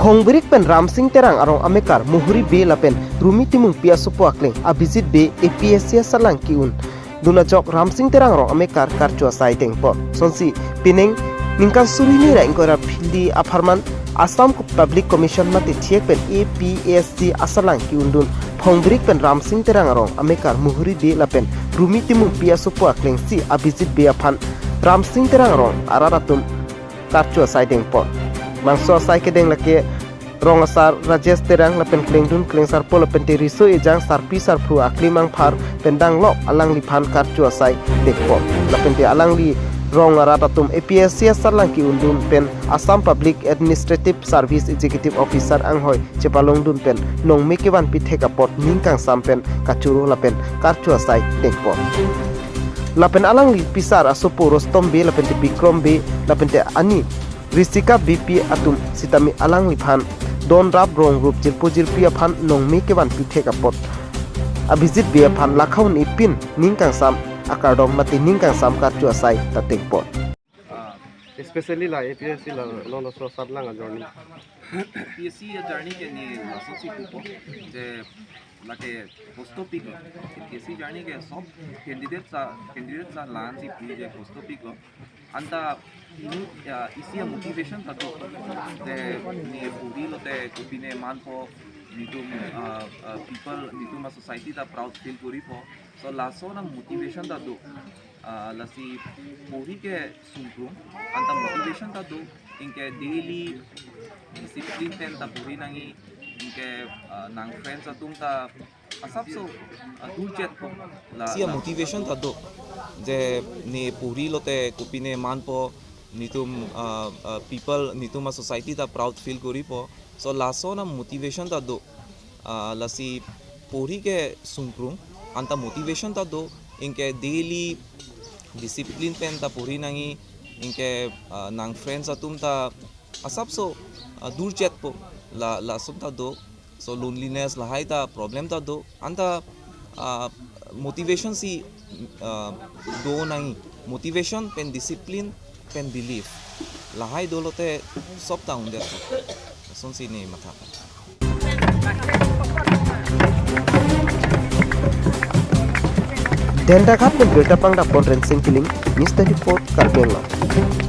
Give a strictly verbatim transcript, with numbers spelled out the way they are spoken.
Phongbirik pen Ramsing Terang arong amekar Muhuri Bey lapen Rumi Timungpi asopo akleng Abhijit Bey A P S C asalang ki-un dun ajok Ramsing Terang arong amekar karcho asai dengpon. Sonsi pining ningkan suri hini ra ingkoi ra phli apharman Assam Public Commission mate thiek pen A P S C asalang ki-un dun Phongbirik pen Ramsing Terang arong amekar Muhuri Bey lapen Rumi Timungpi asopo akleng si Abhijit Bey aphan Ramsing Terang arong arat atum karcho asai dengpon. Bangso asai kedeng lake rong asar Rajesh Terang lapen klengdun klengsarpo lapen te riso ejang sarpi sarphru aklim angphar pen danglok alangliphan karcho asai dengpon. Lapen te alangli rong arat atum A P S C asalang ki-un dun pen Assam Public Administrative Service Executive Officer anghoi chepalong dun pen nongme kevanpi thek apot ning kangsam pen kachoro lapen karcho asai dengpon. Lapen alangli pisar asopo Rostom Bey lapen te Bikrom Bey lapen te ani Risika Beypi atum sitame alangliphan don rap rong rup jirpo jirpi aphan nongme kevanpi thek apot Abhijit Bey aphan lakhaun ipin ning kangsam akardom mate ning kangsam karcho asai ta dengpon. Ah, especially la A P S C la lo lo so satlang a journey. A P S C a journey ke ne laso si pupo je lake post office lo. A P S C journey ke sob candidate sa candidate sa lan si pu je post office lo. Anta inu ya isi a motivation ta do je ne puri lote kopine manpo, nitum ah, ah, people nitum a society ta proud feel koripo. So laso na motivation ta do. Ah, lasi puri ke sungkrung anta motivation ta do, ingke daily discipline pen ta puri nangji, ingke ah, nang friends atum ta asapso ah, durjet po la. Isi a la motivation ta do je ne puri lote kopine manpo, nitum ah, ah, people nitum a society ta proud feel koripo. So laso na motivation ta do. Ah, lasi puri ke sungkrung anta motivation ta do, ingke daily discipline pen ta puri nangji, ingke ah, nang friends atum ta asapso ah, durjet po la lason ta do. So loneliness lahai ta problem ta do anta ah, motivation si ah, do nangji, motivation pen discipline pen belief lahai do lote sob ta ungdet po. Sonsi ne matha. Dentaghat pen birta pangdapon Rensing Killing, News twenty-four Karbi Anglong.